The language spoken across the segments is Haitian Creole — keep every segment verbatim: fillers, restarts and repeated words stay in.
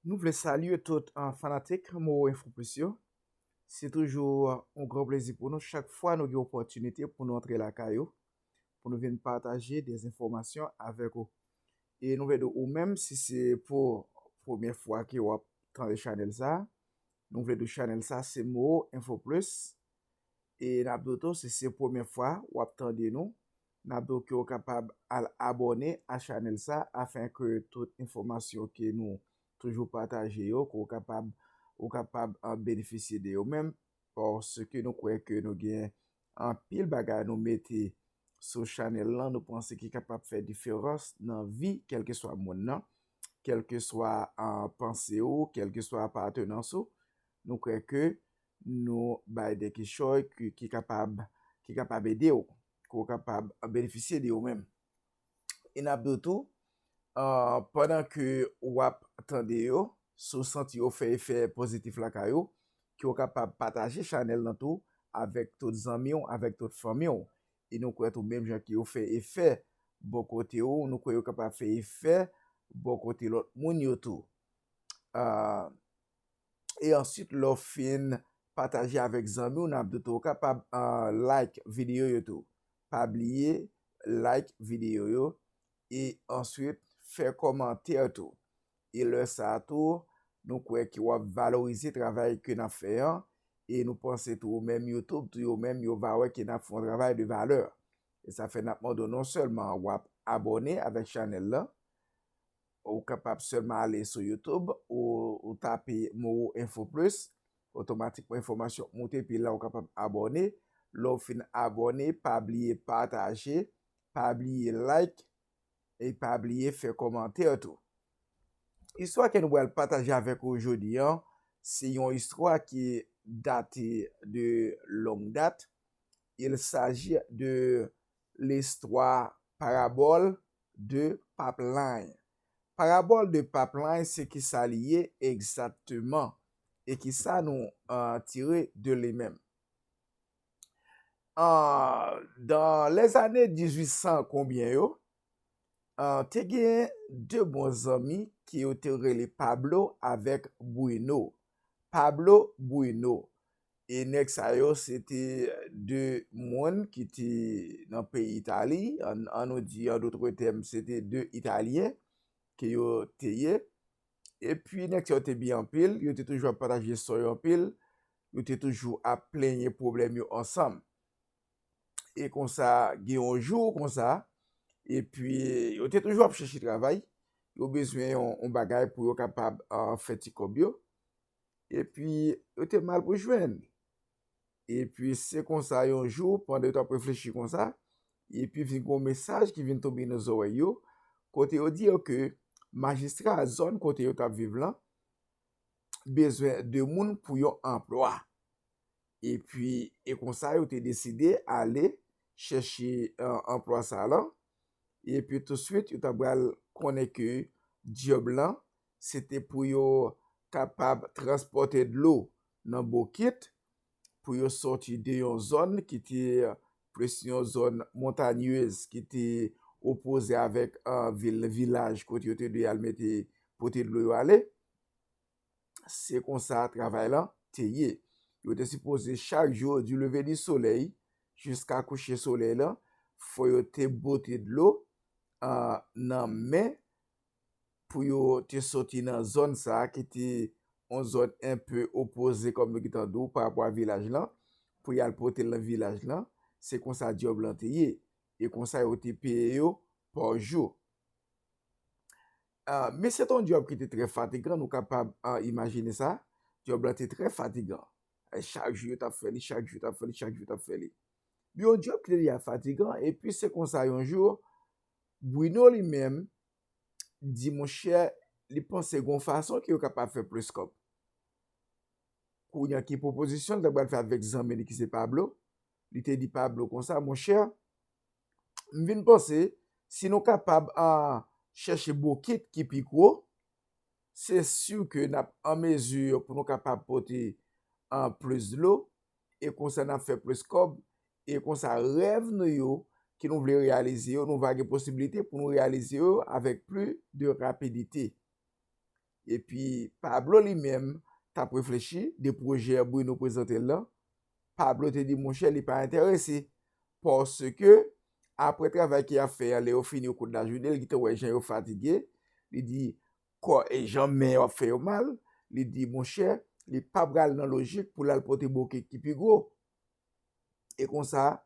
Nou vle salye tout, uh, fanatik Moro Info Plus yo. Se toujou, uh, yon gran plezi pou nou chak fwa nou gen opòtinite pou nou antre lakay ou, pou nou vin pataje de enfòmasyon avèk ou. E nou vle di ou menm, si se pou premyè fwa ke w ap tande chanèl sa, nou vle di chanèl sa se Moro Info Plus. E n ap di w tou, si se premyè fwa w ap tande nou, n ap di w ke w kapab al abòne a chanèl sa, afin ke tout enfòmasyon ke nou toujou pataje yo, ke w kapab, ou kapab, uh, benefisye de yo menm, paske nou kwè ke nou gen anpil bagay nou mete sou chanèl lan, nou panse ki kapab fè diferans nan vi kèlkeswa moun nan, kèlkeswa, uh, panse ou, kèlkeswa apartenans ou. Nou kwè ke nou bay de kichòy ki, ki kapab, ki kapab ede w, ke w kapab benefisye de yo menm. E n ap di w tou, uh, pandan ke w ap tande yo, si w santi yo fè efè pozitif lakay ou, ke w kapab pataje chanèl lan tou avèk tout zanmi w, avèk tout fanmi w. E nou kwè tou, menm jan ke yo fè efè bò kote w, nou kwè yo kapab fè efè bò kote lòt moun yo tou. Uh, e answit, lè w fin pataje avèk zanmi w, n ap di w tou, ou kapab, uh, like videyo yo tou. Pa bliye like videyo yo. E answit, fè kòmantè tou. E lè sa a tou, nou kwè ke w ap valorize travay ke n ap fè an. E nou panse tou, ou menm YouTube, tou yo menm, yo va wè ke n ap fè yon travay de valè. E sa fè n ap mande w non sèlman w ap abòne avèk chanèl lan, ou kapab sèlman ale sou YouTube, ou, ou tape Moro Info Plus, otomatikman enfòmasyon ap moute, epi la ou kapab abòne. Lè w fin abòne, pa bliye pataje, pa bliye like, e pa bliye fè kòmantè tou. Istwa ke nou pral pataje avèk ou jodi an, se yon istwa ki date de longue date. Il s'agit de l'histoire parabole de Pipeline. Parabòl de Pipeline, se ki sa li ye egzakteman? E ki sa nou, uh, tire de li menm? Uh, dans les années dix-huit cents konbyen yo, uh, te gen de bon zanmi ki yo te rele Pablo avèk Bruno. Pablo, Bruno. E nèg sa yo, se te de moun ki te nan peyi Itali, an, an nou di, an dotre tèm, se te de Italyen ke yo te ye. Epi, nèg sa yo te byen anpil, yo te toujou ap pataje sò yo anpil, yo te toujou ap plenyen pwoblèm yo ansanm. E konsa, gen yon jou konsa, epi yo te toujou ap chèche travay, yo bezwen yon, yon bagay pou yo kapab, ah, fè ti kòb yo. Epi, yo te mal pou jwenn. Epi, se konsa, yon jou, pandan yo t ap reflechi konsa, epi vin gen yon mesaj ki vin tonbe nan zòrèy yo, kote yo di yo ke majistra zòn kote yo t ap viv lan bezwen de moun pou yon anplwa. Epi, e konsa, yo te deside ale chèche, eh, anplwa sa lan. Epi, tousuit, yo ta pral konnen ke djòb lan, se te pou yo kapab transpòte dlo nan bokit, pou yo sòti de yon zòn ki te plis yon zòn montanyez, ki te opoze avèk, eh, vil, vilaj kote yo te dwe al mete, pote dlo yo ale. Se konsa travay lan te ye. Yo te sipoze chak jou, du lever du soleil jiska kouche solèy lan, fò yo te bote dlo, ah, nan men pou yo te soti nan zòn sa a ki te yon zòn enpe opoze, kòm nou gentan di w, pa rapò a vilaj lan, pou y al pote l nan vilaj lan. Se konsa djòb lan te ye. E konsa yo te peye yo pa jou. Ah, men se te yon djòb ki te trè fatigan, nou kapab, ah, imajine sa. Djòb lan te trè fatigan. E chak jou yo t ap fè li, chak jou yo t ap fè li, chak jou yo t ap fè li. Men yon djòb ki te deja fatigan, epi se konsa yon jou, Bruno li menm di, monchè, li panse gon fason ke yo kapab fè plis kòb. Kounye a, ki pwopozisyon li ta pral fè avèk zanmi li ki se Pablo? Li te di Pablo konsa, monchè, m vin panse, si nou kapab, ah, chèche bokit ki pi gwo, se si ke n ap an mezi pou nou kapab pote, ah, plis dlo, e konsa n ap fè plis kòb, e konsa rèv nou yo, ke nou vle reyalize yo, nou va gen posiblite pou nou reyalize yo avèk plis de rapidite. Epi Pablo li menm t ap reflechi de pwojè Bruno prezante l lan. Pablo te di, monchè, li pa enterese. Paske, apre travay ke y ap fè a, lè yo fini yo koud lajounen, li gentan wè jan yo fatige. Li di, kò e jan men yo ap fè yo mal. Li di, monchè, li pa pral nan lojik pou l al pote bokit ki pi gwo. E konsa,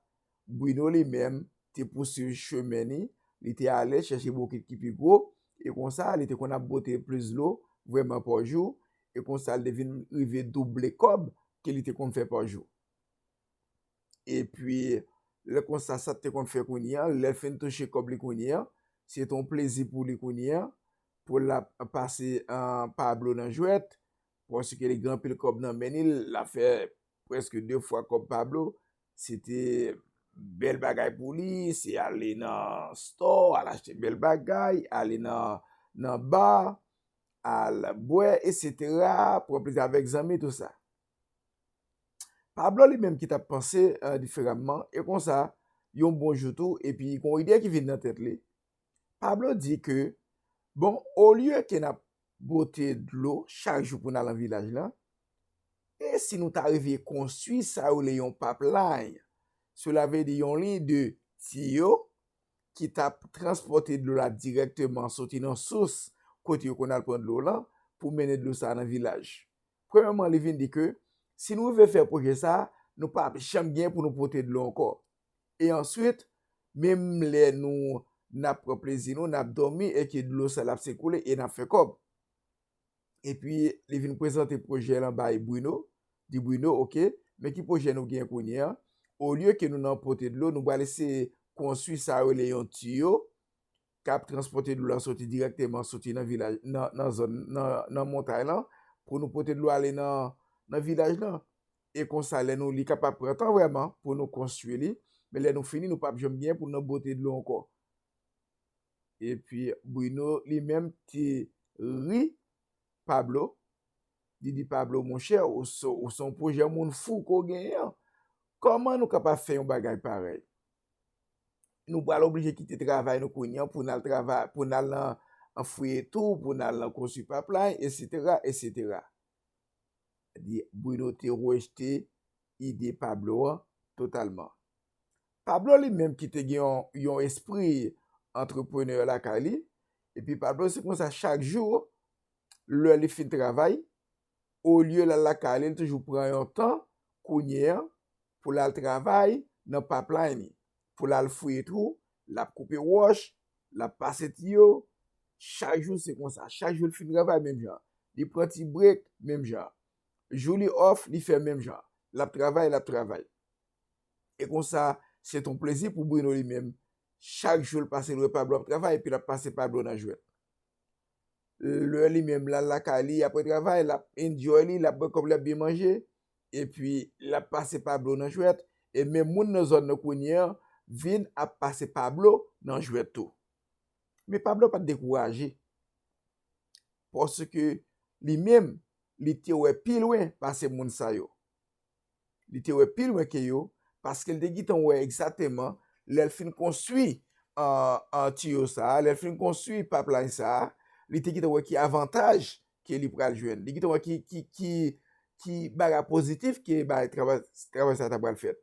Bruno li menm te pousuiv chemen li, li te ale chèche bokit ki pi gwo, e konsa, li te konn ap pote plis dlo vrèman pa jou, e konsa, li te vin rive double kòb ke li te konn fè pa jou. Epi, lè konsa, sa te konn fè kounye a, lè l fin touche kòb li kounye a, se te yon plezi pou li kounye a, pou l ap pase, ah, Pablo nan jwèt, paske li gen anpil kòb nan men li, l ap fè prèske de fwa kòb Pablo. Se te bèl bagay pou li, se ale nan store, al achte bèl bagay, ale nan, nan bar, al bwè, etsetera, pran plezi avèk zanmi, tou sa. Pablo li menm ki t ap panse, eh, diferaman, e konsa, yon bon jou tou, epi gon ide ki vin nan tèt li. Pablo di ke, bon, olye ke n ap pote dlo chak jou pou n al nan vilaj lan, e si nou ta rive konstwi sa yo rele yon pipeline, sela vle di yon liy de tiyo ki t ap transpòte dlo la dirèkteman soti nan sous kote yo konn al pran dlo lan pou mennen dlo sa nan vilaj. Premyèman, li vin di ke si nou rive fè pwojè sa, nou p ap janm gen pou nou pote dlo ankò. E answit, menm lè nou n ap pran plezi nou, n ap dòmi e ke dlo sa l ap sikoule e n ap fè kòb. Epi, li vin prezante pwojè lan bay Bruno, di Bruno, oke, men ki pwojè nou gen kounye a? Olye ke nou nan pote dlo, nou pral eseye konstwi sa yo rele yon tiyo k ap transpòte dlo la soti dirèkteman soti nan vilaj, nan, nan zòn, nan, nan montay lan, pou nou pote dlo ale nan, nan vilaj lan. E konsa, lè nou, li kapab pran tan vrèman pou nou konstwi li, men lè nou fini, nou p ap janm gen pou nou pote dlo ankò. Epi Bruno li menm te ri Pablo. Li di Pablo, monchè, ou se, ou se yon pwojè moun fou ke w genyen an. Kòman nou kapab fè yon bagay parèy? Nou pral oblije kite travay nou kounye an pou n al travay, pou n al nan, nan fouye twou, pou n al nan konstwi pipeline, etsetera, etsetera. Di Bruno te rejte ide Pablo an totalman. Pablo li menm ki te gen yon, yon espri antreprenè lakay li, epi Pablo se konsa chak jou, lè li fin travay, olye l al lakay li, li toujou pran yon tan kounye a pou l al travay nan pipeline li, pou l al fouye twou, l ap koupe wòch, l ap pase tiyo, chak jou se konsa, chak jou l fin travay menm jan, li pran ti break menm jan, jou li off, li fè menm jan, l ap travay, l ap travay. E konsa, se t on plezi pou Bruno li menm. Chak jou l pase, l wè Pablo ap travay, epi l ap pase Pablo nan jwèt. Lè li menm, l al lakay li, apre travay, l ap enjoy li, l ap bwè kòb li, l ap byen manje, epi l ap pase Pablo nan jwèt, e menm moun nan zòn nan kounye an vin ap pase Pablo nan jwèt tou. Men Pablo pa t dekouraje, paske li menm, li te wè pi lwen pase moun sa yo. Li te wè pi lwen ke yo, paske l te gentan wè egzakteman lè l fin konstwi, an, an tiyo sa a, lè l fin konstwi pipeline sa a, li te gentan wè ki avantaj ke li pral jwenn. Li gentan wè ki, ki, ki, ki bagay pozitif ke bagay travay, travay sa a ta pral fèt.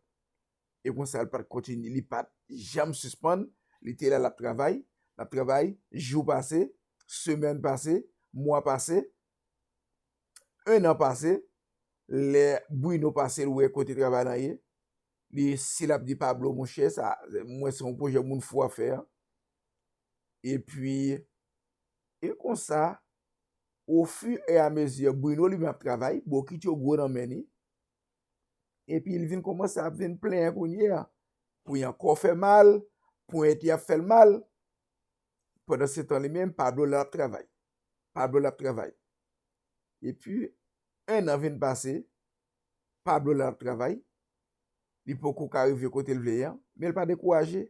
E konsa, li pa t kontinye, li pa t janm sispann, li te la, l ap travay, l ap travay, jou pase, semèn pase, mwa pase, en an pase, lè Bruno pase, l wè kote travay lan ye, li, si l ap di Pablo, monchè, sa, mwen se yon pwojè moun fou ap fè an. Epi, e konsa, au fur et à mesure, Bruno li menm ap travay, bokit yo gwo nan men li. Epi, li vin kòmanse ap vin plenyen kounye a. Pou yon kò fè mal, pou yon ti ap fè l mal. Pandan se tan li menm, Pablo la ap travay. Pablo la ap travay. Epi, en an vin pase, Pablo la ap travay. Li poko ka rive kote l vle an, men l pa dekouraje.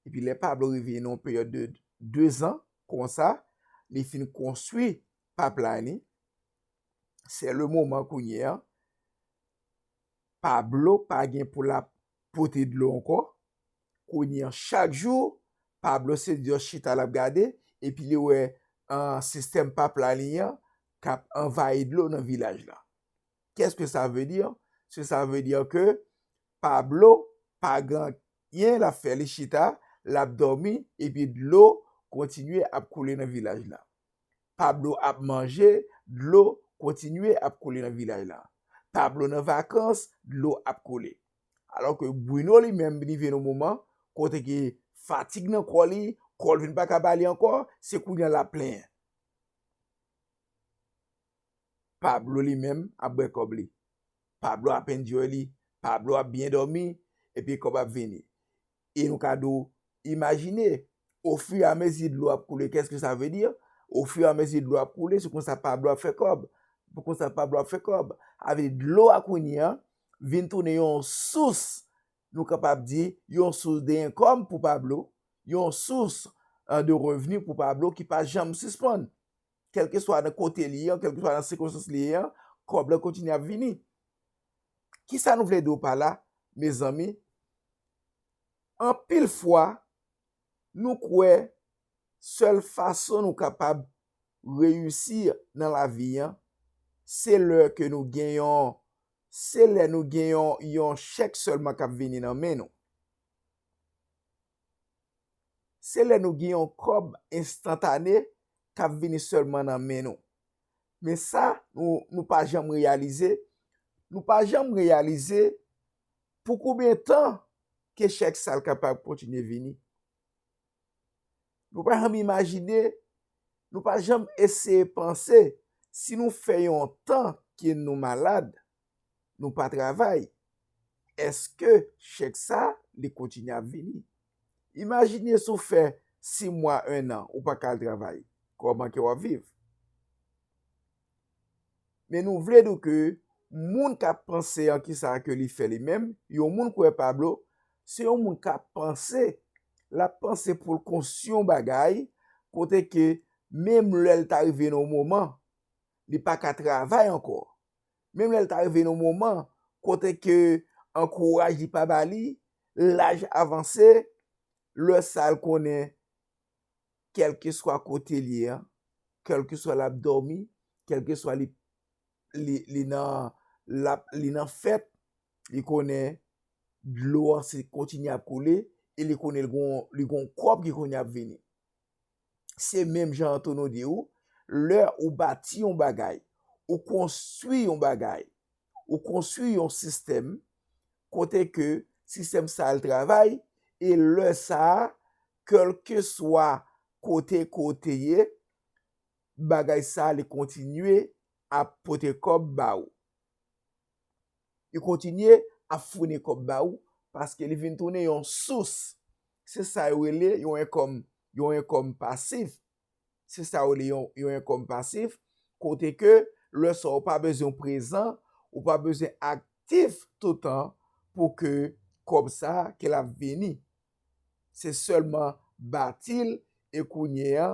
Epi lè Pablo rive nan yon peryòd de de zan, konsa, li fin konstwi pipeline li. Se le moman kounye a, Pablo pa gen pou l ap pote dlo ankò. Kounye a, chak jou, Pablo se just chita l ap gade, epi li wè an, sistèm pap la li an k ap anvayi dlo nan vilaj la. Qu'est-ce que ça veut dire? Sa sa vle di ke Pablo pa gen anyen l ap fè, li chita, l ap dòmi, epi dlo kontinye ap koule nan vilaj la. Pablo ap manje, dlo kontinye ap koule nan vilaj la. Pablo nan vakans, dlo ap koule. Alò ke Bruno li menm, li rive nan moman kote ke fatig nan kò li, kò l vin pa ka ba li ankò, se kounye a l ap plenyen. Pablo li menm ap bwè kòb li. Pablo ap enjoy li. Pablo ap byen dòmi, epi kòb ap vini. E nou ka di w, imajine, ofiramezi dlo ap koule, qu'est-ce que ça veut dire? Ofiramezi dlo ap koule, se konsa Pablo ap fè kòb. Se konsa Pablo ap fè kòb. Sa vle di dlo a kounye a vin tounen yon sous, nou kapab di, yon sous de enkòm pou Pablo, yon sous, eh, de revni pou Pablo ki pa janm sispann. Kèlkeswa nan kote li ye an, kèlkeswa nan sikonstans li ye an, kòb la kontinye ap vini. Kisa nou vle di w pa la, mezanmi? Anpil fwa, nou kwè sèl fason nou kapab reyisi nan lavi an, se lè ke nou gen yon, se lè nou gen yon, yon chèk sèlman k ap vini nan men nou. Se lè nou gen yon kòb enstantane k ap vini sèlman nan men nou. Men sa, nou, nou pa janm reyalize, nou pa janm reyalize pou konbyen tan ke chèk sa l kapab kontinye vini. Nou pa janm imajine, nou pa janm eseye panse, si nou fè yon tan ke nou malad, nou pa travay, èske chèk sa, li kontinye ap vini? Imajine si w fè sis mwa, en an, ou pa ka al travay. Kòman ke w ap viv? Men nou vle di w ke moun k ap panse an kisa ke li fè li menm, yon moun kwè Pablo, se yon moun k ap panse, l ap panse pou l konstwi yon bagay, kote ke menm lè l ta rive nan yon moman, li pa ka travay ankò. Menm lè l ta rive nan yon moman, kote ke ankouraj li pa ba li, laj avanse, lè sa l konnen, kèlkeswa kote l ye an, kèlkeswa l ap dòmi, kèlkeswa li, li, li nan, l ap, li nan fèt, li konnen dlo an se kontinye ap koule, e li konnen li gon, li gon kòb ki kontinye ap vini. Se menm jan Antonio di w, lè ou bati yon bagay, ou konstwi yon bagay, ou konstwi yon sistèm, kote ke sistèm sa a l travay, e lè sa a, kèlkeswa kote ke w te ye, bagay sa a li kontinye ap pote kòb ba ou. Li kontinye ap founi kòb ba ou, paske li vin tounen yon sous. Se sa yo rele yon enkòm, yon enkòm pasif. Se sa yo rele yon, yon enkòm pasif, kote ke lè sa a ou pa bezwen prezan, ou pa bezwen aktif toutan pou ke kòb sa a ke l ap vini. Se sèlman bati l, e kounye a,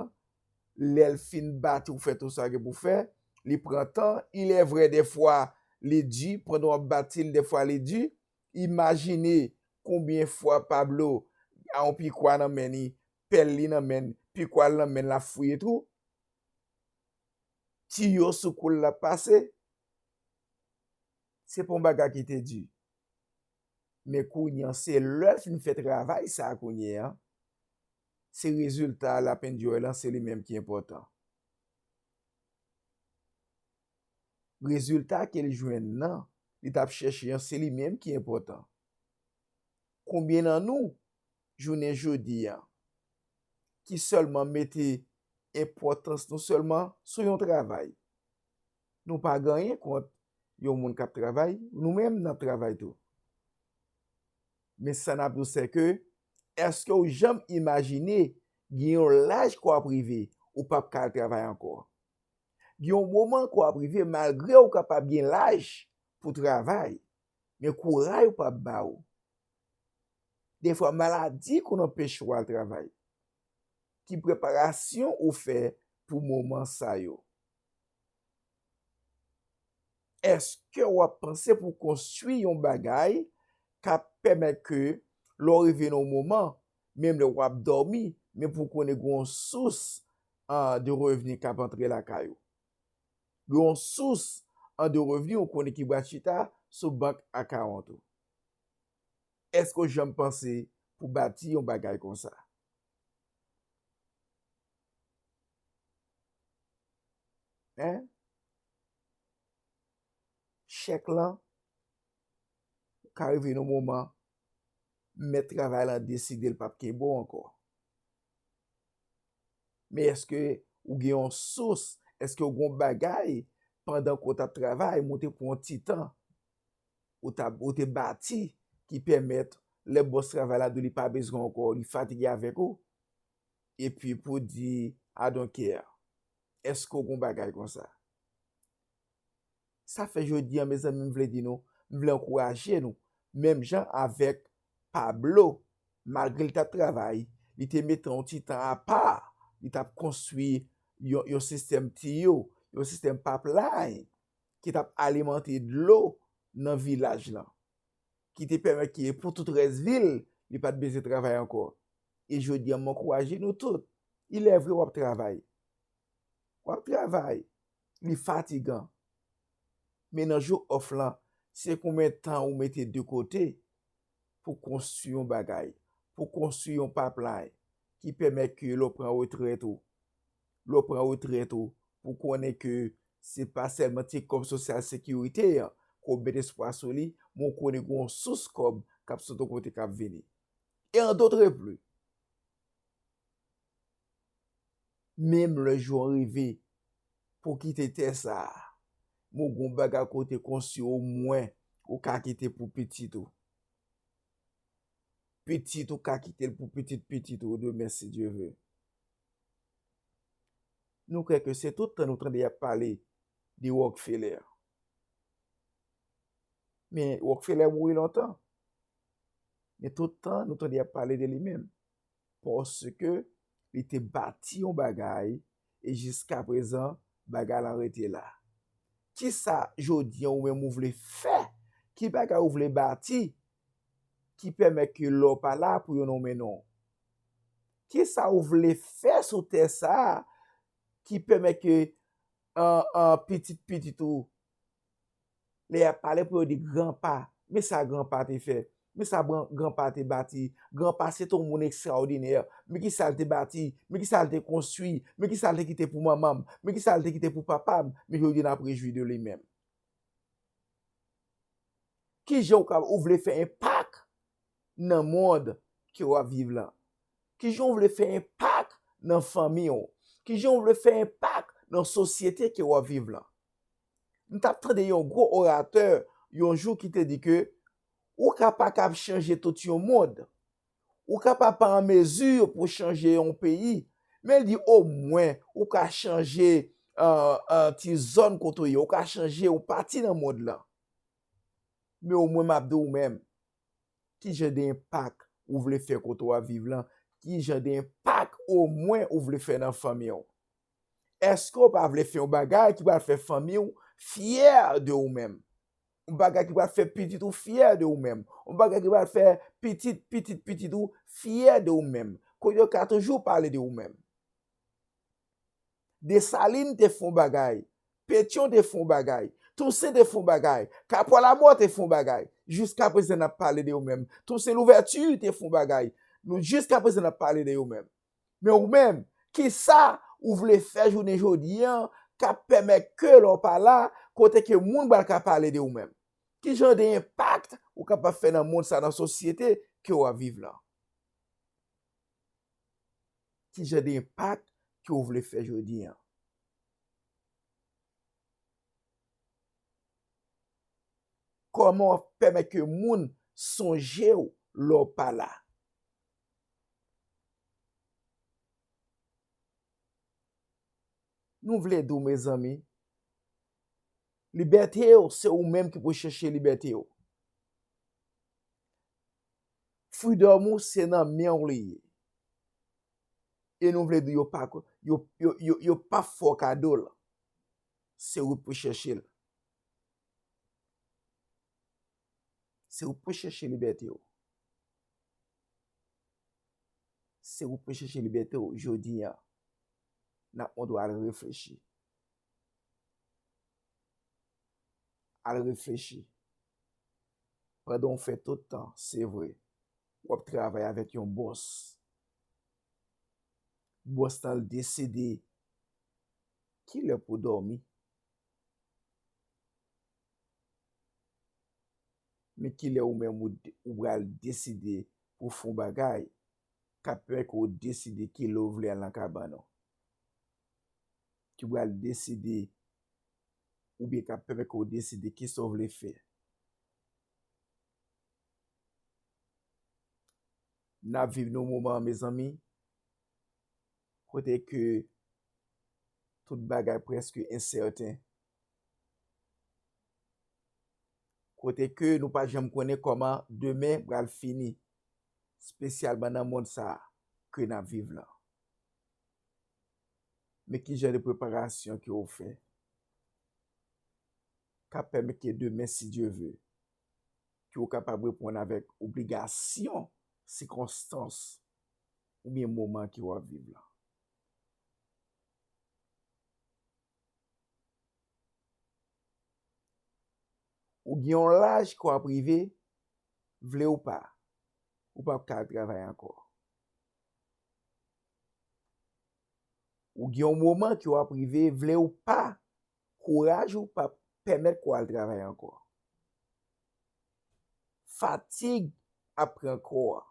lè l fin bati, ou fè tout sa gen pou fè, li pran tan, il est vrai, dèfwa li di, pandan w ap bati l, dèfwa li di. Imajine konbyen fwa Pablo a yon pikwa nan men li, pèl li nan men l, pikwa l nan men l, l ap fouye twou. Tiyo sou kou l l ap pase. Se pa yon bagay ki te di. Men kounye an, se lè l fin fè travay sa a kounye an, se rezilta l ap enjoy lan, se li menm ki enpòtan. Rezilta ke l jwenn nan, li t ap chèche an, se li menm ki enpòtan. Konbyen nan nou, jounen jodi a, ki sèlman mete enpòtans nou sèlman sou yon travay? Nou pa gen anyen kont yon moun k ap travay, nou menm n ap travay tou. Men sa n ap di w, se ke, èske w janm imajine gen yon laj ke w ap rive, ou p ap ka al travay ankò? Gen yon moman ke w ap rive, malgre w kapab gen laj pou travay, men kouraj ou p ap ba ou. Dèfwa, maladi konn anpeche w al travay. Ki preparasyon ou fè pou moman sa yo? Èske w ap panse pou konstwi yon bagay k ap pèmèt ke lè w rive nan yon moman, menm lè w ap dòmi, men pou w konnen gen yon sous, an de revni k ap antre lakay ou. Gen yon sous an de revni ou konnen ki pral chita sou bank akawont ou. Èske w janm panse pou bati yon bagay konsa? Hein? Chèk lan ka rive nan moman mèt travay lan deside l p ap kenbe w ankò. Men èske ou gen yon sous? Èske ou gen yon bagay pandan ke w t ap travay, men w te pran yon ti tan, ou t ap, ou te bati ki pèmèt lè bòs travay la di w li pa bezwen w ankò, li fatige avèk ou, epi pou di, I don't care? Èske w gen yon bagay konsa? Sa fè jodi a, mezanmi, m vle di nou, m vle ankouraje nou, menm jan avèk Pablo, malgre li t ap travay, li te mete yon ti tan apa, li t ap konstwi yon, yon sistèm tiyo, yon sistèm pipeline ki t ap alimante dlo nan vilaj lan, ki te pèmèt ke pou tout rès vi l, li pa t bezwen travay ankò. E jodi a, m ankouraje nou tout. Il est vrai, w ap travay. W ap travay. Li fatigan. Men nan jou òf lan, se konbyen tan ou mete de kote pou konstwi yon bagay, pou konstwi yon pipeline ki pèmèt ke lè w pran retrèt ou, lè w pran retrèt ou, pou konnen ke se pa sèlman ti kòb sosyal sekirite an ke w mete espwa sou li, men w konnen gen yon sous kòb k ap sot yon kote k ap vini. E an dòt pli, menm lè jou an rive pou w kite tè sa a, men w gen yon bagay kote konstwi omwen ou ka kite pou pitit ou. Pitit ou ka kite l pou pitit pitit ou demen, si Dye vle. Nou kwè ke se tout tan nou tande y ap pale de Rockefeller. Men Rockefeller mouri lontan. Men tout tan nou tande y ap pale de li menm. Paske li te bati yon bagay e jiskaprezan bagay la rete la. Kisa jodi a ou menm ou vle fè? Ki bagay ou vle bati ki pèmèt ke lè w pa la pou yo nonmen non w? Kisa ou vle fè sou tè sa a ki pèmèt ke an, an, pitit pitit ou, lè y ap pale pou yo di granpa, men sa granpa te fè, men sa gran- granpa te bati, granpa se te yon moun ekstraòdinè, men kisa l te bati, men kisa l te konstwi, men kisa l te kite pou manman m, men kisa l te kite pou papa m, men jodi n ap rejwi de li menm. Kijan ou ka, ou vle fè enpak nan mond ke w ap viv lan? Kijan ou vle fè enpak nan fanmi w? Kijan ou vle fè enpak nan sosyete ke w ap viv lan? M t ap tande yon gwo oratè yon jou ki te di ke ou ka pa kab chanje tout yon mond. Ou ka pa pa an mezi pou chanje yon peyi, men l di omwen ou ka chanje, euh, euh, ti zòn kote w ye, ou ka chanje yon pati nan mond lan. Men omwen m ap di w menm, ki jan de enpak ou vle fè kote w ap viv lan? Ki jan de enpak omwen ou vle fè nan fanmi w? Èske w pa vle fè yon bagay ki pral fè fanmi w fyè de ou menm? Yon bagay ki pral fè pitit ou fyè de ou menm? Yon bagay ki pral fè pitit, pitit, pitit ou fyè de ou menm? Kote yo ka toujou pale de ou menm. Desalin te fè yon bagay. Petyon te fè yon bagay. Tousen te fè yon bagay. Kapwa Lamò te fè yon bagay. Jiskaprezan n ap pale de yo menm. Tousen Louvèti te fè yon bagay. Nou jiskaprezan n ap pale de yo menm. Men ou menm, kisa ou vle fè jounen jodi an k ap pèmèt ke lè w pa la, kote ke moun pral ka pale de ou menm? Ki jan de enpak ou kapab fè nan mond sa, nan sosyete ke w ap viv lan? Ki jan de enpak ke w vle fè jodi an? Kòman w ap pèmèt ke moun sonje w lè w pa la? Nou vle di w, mezanmi, libète w, se ou menm ki pou chèche libète w. Freedom ou, se nan men w li ye. E nou vle di w, yo pa, yo, yo, yo, yo pa fè w kado l. Se ou pou chèche l. Se ou pou chèche libète w. Se ou pou chèche libète w jodi an. n ap montre w al reflechi. Al reflechi. Pandan w fè tout tan, se vre, w ap travay avèk yon bòs. Bòs lan l deside kilè pou w dòmi. Men kilè ou menm ou, ou pral deside pou w fè yon bagay k ap pèmèt ke w deside kilè w vle al nan kabann ou. Ki pral deside, oubyen k ap pèmèt ke w deside kisa w vle fè. N ap viv nan yon moman, mezanmi, kote ke tout bagay prèske ensèten. Kote ke nou pa janm konnen kòman demen pral fini, espesyalman nan mond sa a ke n ap viv la. Men ki jan de preparasyon ke w fè k ap pèmèt ke demen, si Dye ve, ke w kapab reponn avèk obligasyon, sikonstans, oubyen moman ke w ap viv la. Ou gen yon laj ke w ap rive, vle ou pa, ou p ap ka al travay ankò. Ou gen yon moman ke w ap rive, vle ou pa, kouraj ou p ap pèmèt ke w al travay ankò. Fatig ap pran kò a.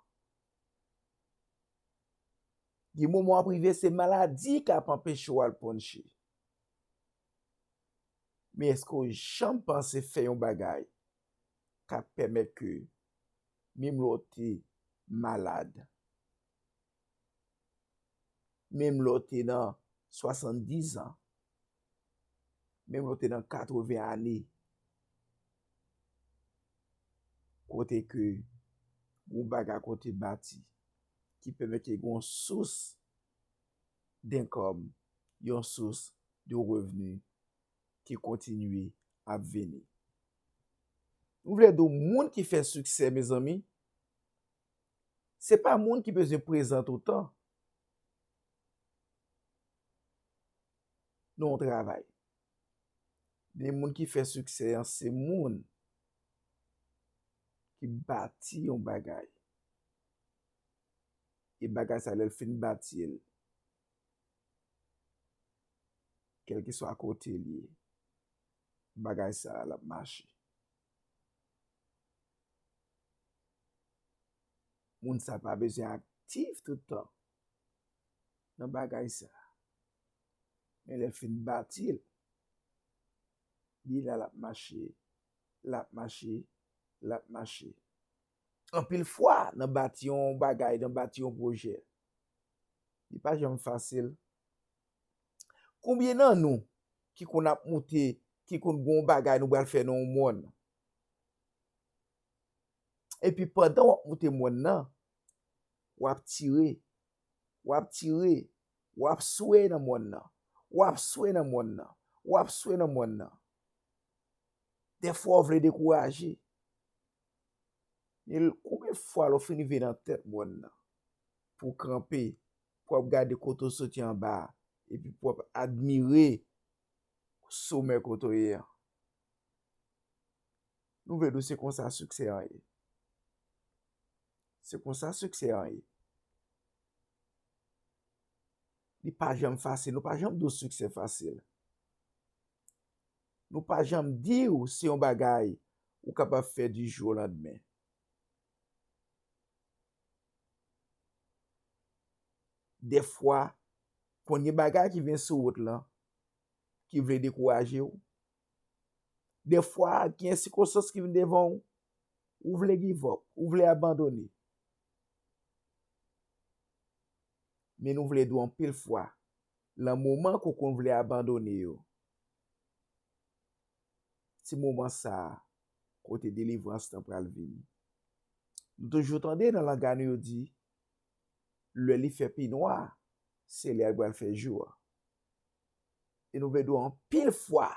Gen moman w ap rive, se maladi k ap anpeche w al ponche. Men èske w janm panse fè yon bagay k ap pèmèt ke, menm lè w te malad, menm lè w te nan swasanndizan, menm lè w te nan katreven ane, kote ke yon bagay ke w te bati, ki pèmèt ke gen yon sous denkòm, yon sous de revni ki kontinye ap vini. M vle di w, moun ki fè siksè, mezanmi, se pa moun ki bezwen prezan toutan nan yon travay. Men moun ki fè siksè an, se moun ki bati yon bagay. E bagay sa, lè l fin bati l, kèlkeswa kote l ye, bagay sa a, l ap mache. Moun sa pa bezwen aktif tout tan nan bagay sa. Men lè l fin bati l, li la, l ap mache, l ap mache, l ap mache. Anpil fwa, nan bati yon bagay, nan bati yon pwojè, li pa janm fasil. Konbyen nan nou ki konn ap moute, ki konn gen yon bagay nou pral fè nan yon mòn? Epi pandan w ap moute mòn nan, w ap tire, w ap tire, w ap swe nan mòn nan, w ap swe nan mòn nan, w ap swe nan mòn nan. Dèfwa w vle dekouraje. Men konbyen fwa lè w fin rive nan tèt mòn nan, pou w kanpe, pou w ap gade kote w soti anba a, epi pou w ap admire somè kote w ye a? Nou vle di w se konsa siksè an ye. Se konsa siksè an ye. Li pa janm fasil, nou pa janm di w siksè fasil. Nou pa janm di w se yon bagay ou kapab fè di jou o landmen. Dèfwa, konn gen bagay ki vin sou wout lan, ki vle dekouraje w. Dèfwa, gen sikonstans ki vin devan w, ou vle give up, ou vle abandone. Men nou vle di w anpil fwa, nan moman ke w konn vle abandone yo, se moman sa a kote delivrans lan pral vini. Nou toujou tande nan langay nou yo di, lè li fè pi nwa, se lè l pral fè jou a. E nou vle di w anpil fwa,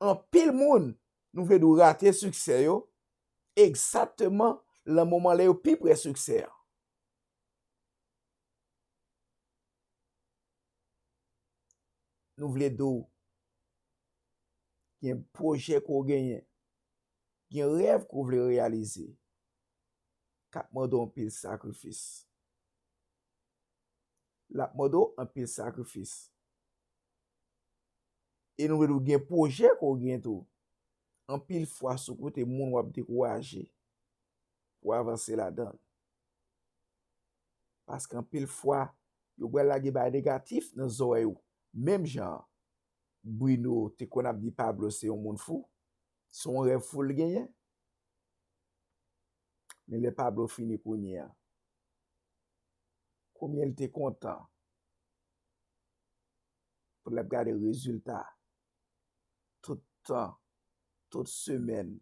anpil moun, nou vle di w rate siksè yo, egzakteman nan moman lè yo pi pre siksè an. nou vle di w gen pwojè ke w genyen, gen rèv ke w vle reyalize, k ap mande w anpil sakrifis. L ap mande w anpil sakrifis. E nou vle di w gen pwojè ke w gen tou. Anpil fwa sou kote moun w ap dekouraje pou w avanse ladan l. Paske anpil fwa, yo pral lage bagay negatif nan zòrèy ou. Menm jan Bruno te konn ap di Pablo se yon moun fou, se yon rèv fou l genyen. Men lè Pablo fini kounye a, konbyen l te kontan pou l ap gade rezilta tout tan, tout semèn,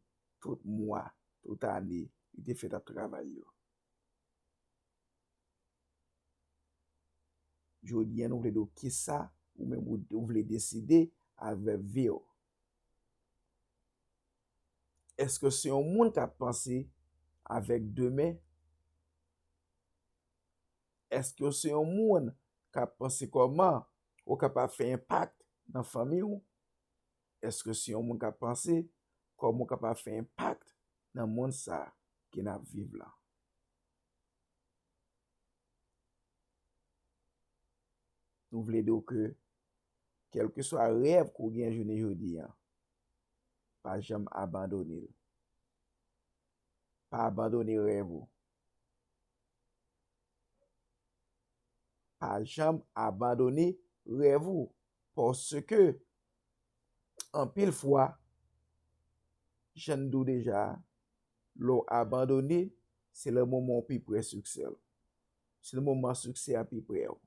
tout mwa, tout ane li te fè t ap travay yo. Jodi a, nou vle di w kisa ou menm ou, ou vle deside avèk vi w. Èske w se yon moun k ap panse avèk demen? Èske w se yon moun k ap panse kòman ou kapab fè enpak nan fanmi w? Èske w se yon moun k ap panse kòman ou kapab fè enpak nan mond sa ke n ap viv la? Nou vle di w ke, kèlkeswa rèv ke w gen jounen jodi a, pa janm abandone l. Pa abandone rèv ou. Pa janm abandone rèv ou. Paske, anpil fwa, jan n di w deja, lè w abandone, se lè moman w pi pre siksè l. Se lè moman siksè a pi pre w.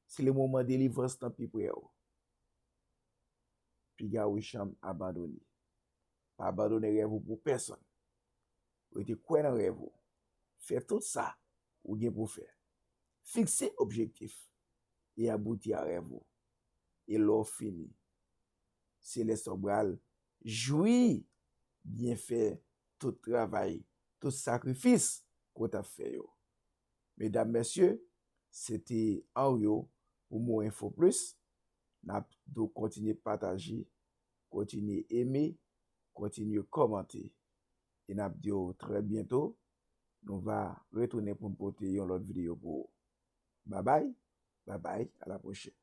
Se lè moman delivrans lan pi pre w. Piga w janm abandone. Pa abandone rèv ou pou pèsonn. Rete kwè nan rèv ou. Fè tout sa ou gen pou fè. Fikse objektif e abouti a rèv ou. E lè w fini, se lè sa w pral jwi byenfè tout travay, tout sakrifis ke w t ap fè yo. Medam, mesye, se te Henrio pou Mo Info Plus. N ap tou kontinye pataje, kontinye eme, kontinye kòmante. E n ap di w trè byento, nou va retounen pou n pote yon lòt videyo pou ou. Babay, babay, a la pwochèn.